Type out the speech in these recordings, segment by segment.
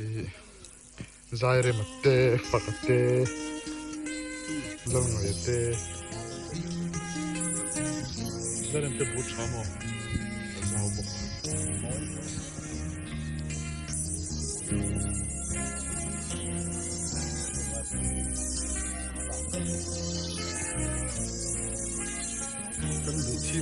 Ih Zairema te Faka te Lalngaia te Zairem te bu tha maw a zau bawk. Kan buh thi.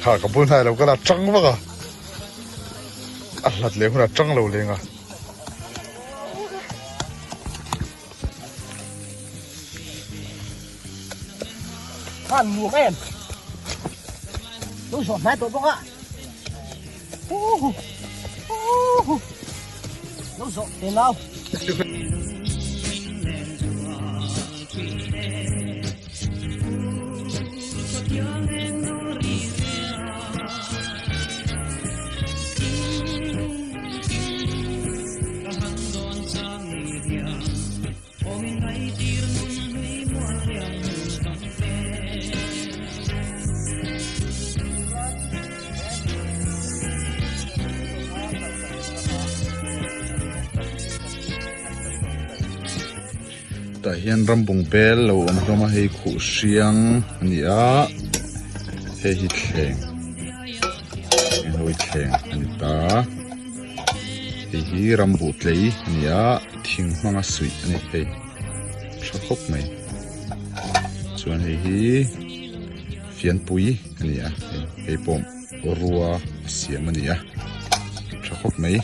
Kha ka bul hnai lo ka la tang vak a a hlat leh hunah tang lo leng a. Khan nuam em lo zawh hnai tawh bawk a lo zawh teh nau. Tah hian rambung bel lo awm hlawm a hei khuh hriang a ni a hei hi thleng eng ho hi thleng a ni ta hei hi rambuh tlei a ni a thing hmanga suih a ni hei tha khawp mai chuan hei hi fianpui a ni a hei hei pawh rua a siam a ni a tha khawp mai.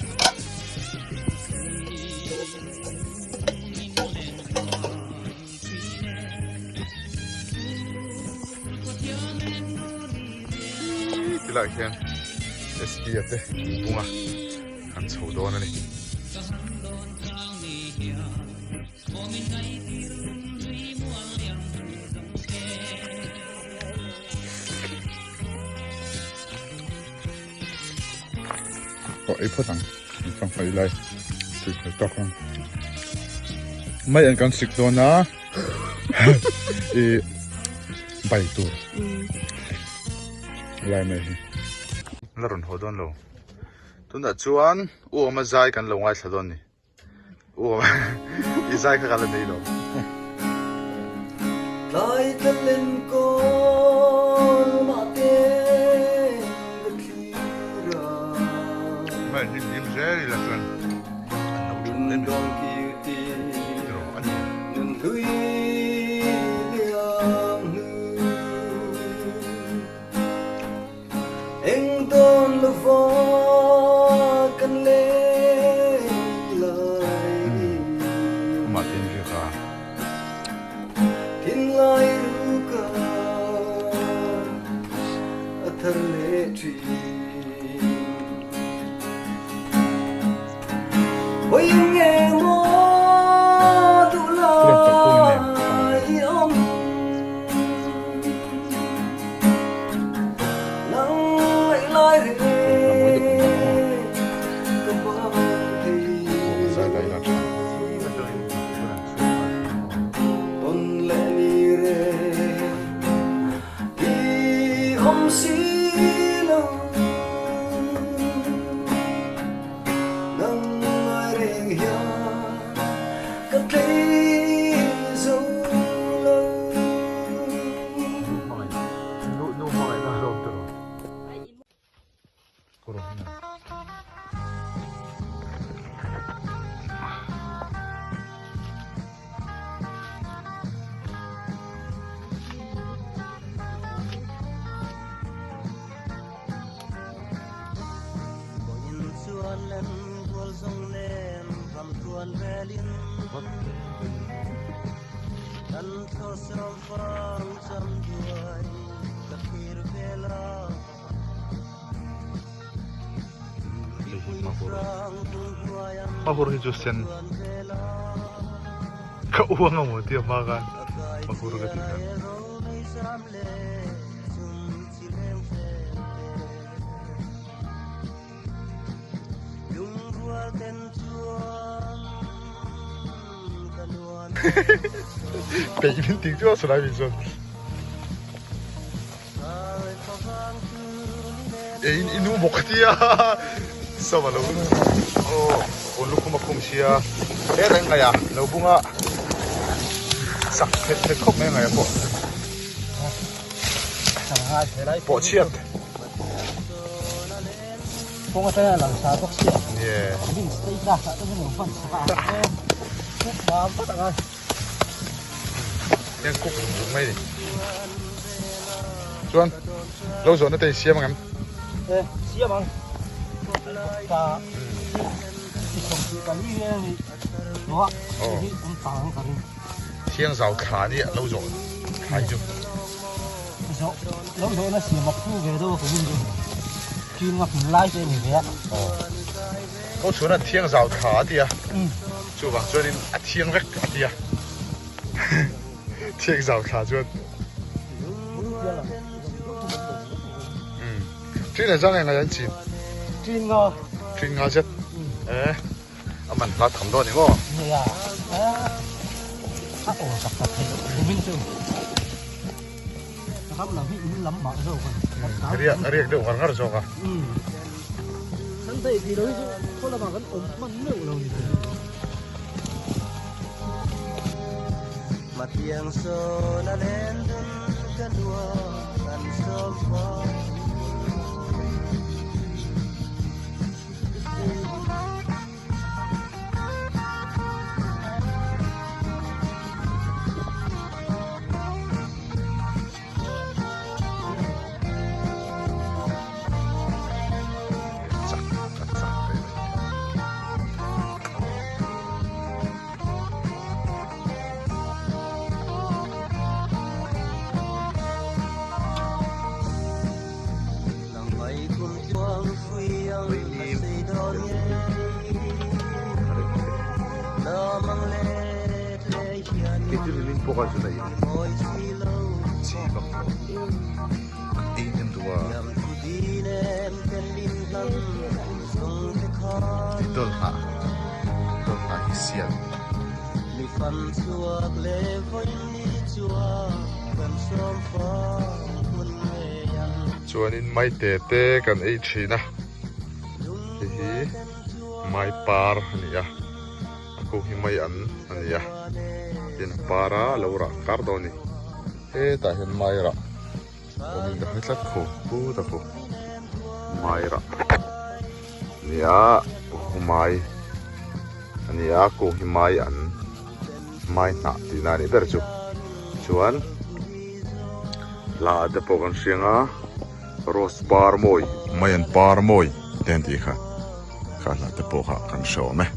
Tilai hian SP a te bunga kan chho dawn a ni. Aw ei phawt ang in sangha i lai tui hmel tawk ang mai an kan sik dawn a i bai tur lai mai hi la rawn haw dawn lo tunah chuan u awma zai kan lo ngaithla dawn ni. I zai kha ka la nei lo. Tlai tla lenkawl mah te ka thlir a. Mai hlim hlim zel ila chuan an lo tha hle mai. Dawn kir tir Tiraw a ni. Nun hlui liam hnu. Eng dawn lova kan leng lai ni. Amah te in riak a. Thinlai ruka a thar leh thin. Hawi nge maw duh lai i awm. Nang ngaih lai re ka bang thei. Ton leh ni re i awm si lo. Hei hi hmahur hmahur hi chu sen ka uang a maw tia hma khan hmahur ka tih khan. Peih min tih chu a sawi min chuan. Ei i nu bawk a tia sama lo aw kawn lukhum a khum sia he reng ngaih a lo bung a sak phet phet khawp mai ngaih a pawh pawh chhiat kawng atanga lang sa bawk sia yeah min state class ah te hian lo hman sak a cook mam vat ang a. Hian cook zung zung mai ni. Chuan lo zawhna te i siam ang em? E, siam ang. Ta i sawm tih kan hi hian ni. Lo a, hi an tang ka ring. Thiang zau thla ni lo zawh thlai chu. Zawh lo zawhna siam a phu ve deuh a kum in chu. Chin nga hmun lai te ni ve a. Ko chhuan an thiang zau thla a ti a. Chuvang chuanin a thiang vek a ti a. Thiang zau thla chuan. Ṭin a zang eng a an chin? Ṭin nga. Ṭin nga zet. Eh, a man hla tham dawn ni maw? Nia. A aw tak tak thei loh kumin chu. Ram lam hi in lam mah zawk a ni. Riak riak deuh ngar ngar zawk a. Sunday tih lo hi chu khaw lamah kan awm hman meuh lo ni. Chak kan chak ve mai. Chuanin maite te kan ei thin a hei hi mai par a ni a a kung hi mai an a ni a tin a par a lo rah kar dawn a ni hetah hian mai rah awmin ka hre tlat kho put a kho mai rah a ni a mai a ni a kung hi mai an mai hnah tihna a nih ber chu chuan hla te pawh kan hriang a rose par mawi mai an par mawi te an tih kha kha hla te pawh kha kan hre awm e.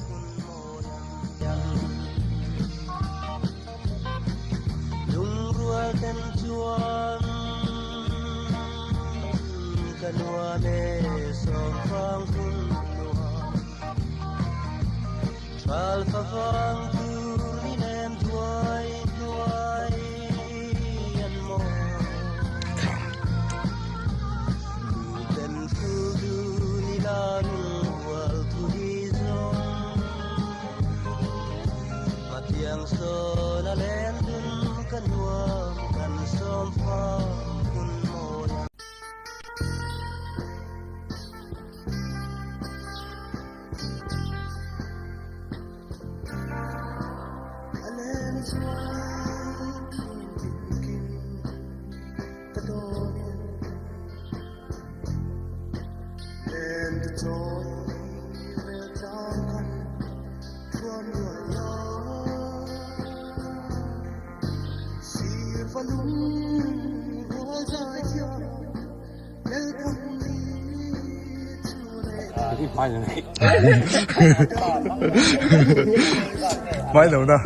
Hmai lo na.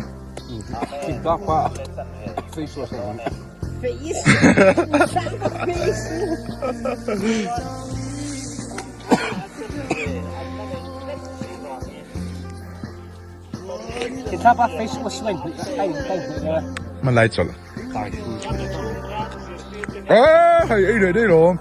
Hmanlai chawlh. Ah, hei ei leh daih lawm.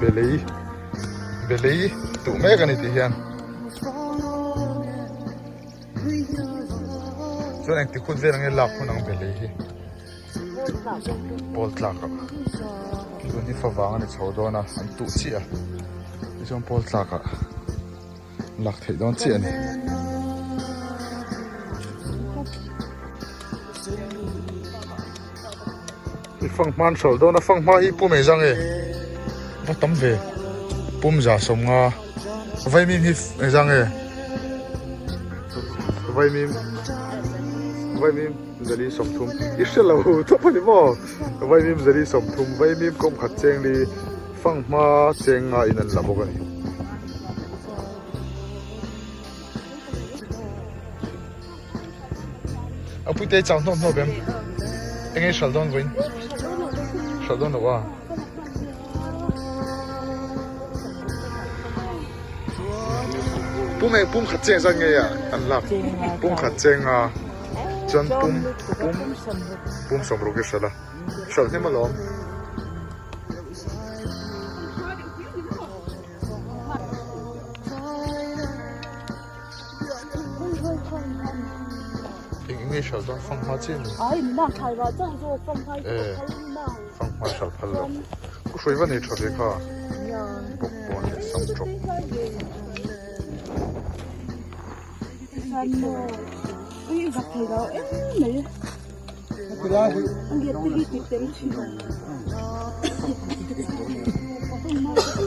Belei belei tuh mek a ni tih hian chuan engti khut vel ange lak hun ang belei hi pawl tlak ah tun hi favang a ni chho dawn a an tuh chiah a tichuan pawl tlak ah. Lak theih dawn chiah a ni. I fanghma an hralh dawn a, fanghma hi pum ei zang e. Va tam ve. Pum za sawm nga. Vaimim hi ei zang e. Vaimim. Vaimim zali sawmthum. I hre lo thawp a ni maw? Vaimim zali sawmthum. Vaimim kawm khat cheng li. Fanghma cheng nga in an la bawk a ni. A puite chau hnawk hnawk em? Eng nge hralh dawn vawiin? Hralh dawn lo a. Pum eng pum khat cheng zat nge a an lak? Pum khat cheng a chuan pum pum pum sawmruk i hralh a. Hralh hnem alawm. Eng eng nge hralh dawn fanghma chiah ni? E fanghma hralh phal lo. Ku hruai va nei tha ve kha. Bawk pawn leh sam tawp.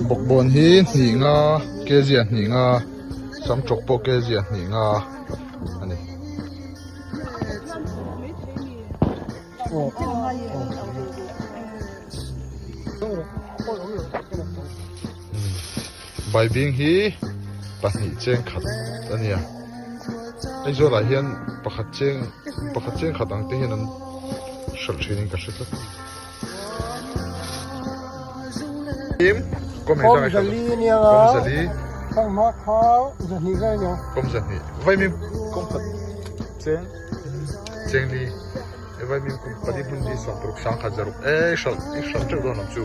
Bawkbawn hi hnih nga kg ah hnih nga sam tawk pawh kg ah hnih nga a ni. Baibing hi pahnih cheng khat a nia Aizawl ah hian pakhat cheng pakhat cheng khat ang te hian an hralh thin in ka hre tlat Kom zali kom zahnih vaimim kom khat cheng cheng li vaimim kum pali hmun li sawm paruk sang khat zaruk e hralh i hralh teuh dawn ang chu.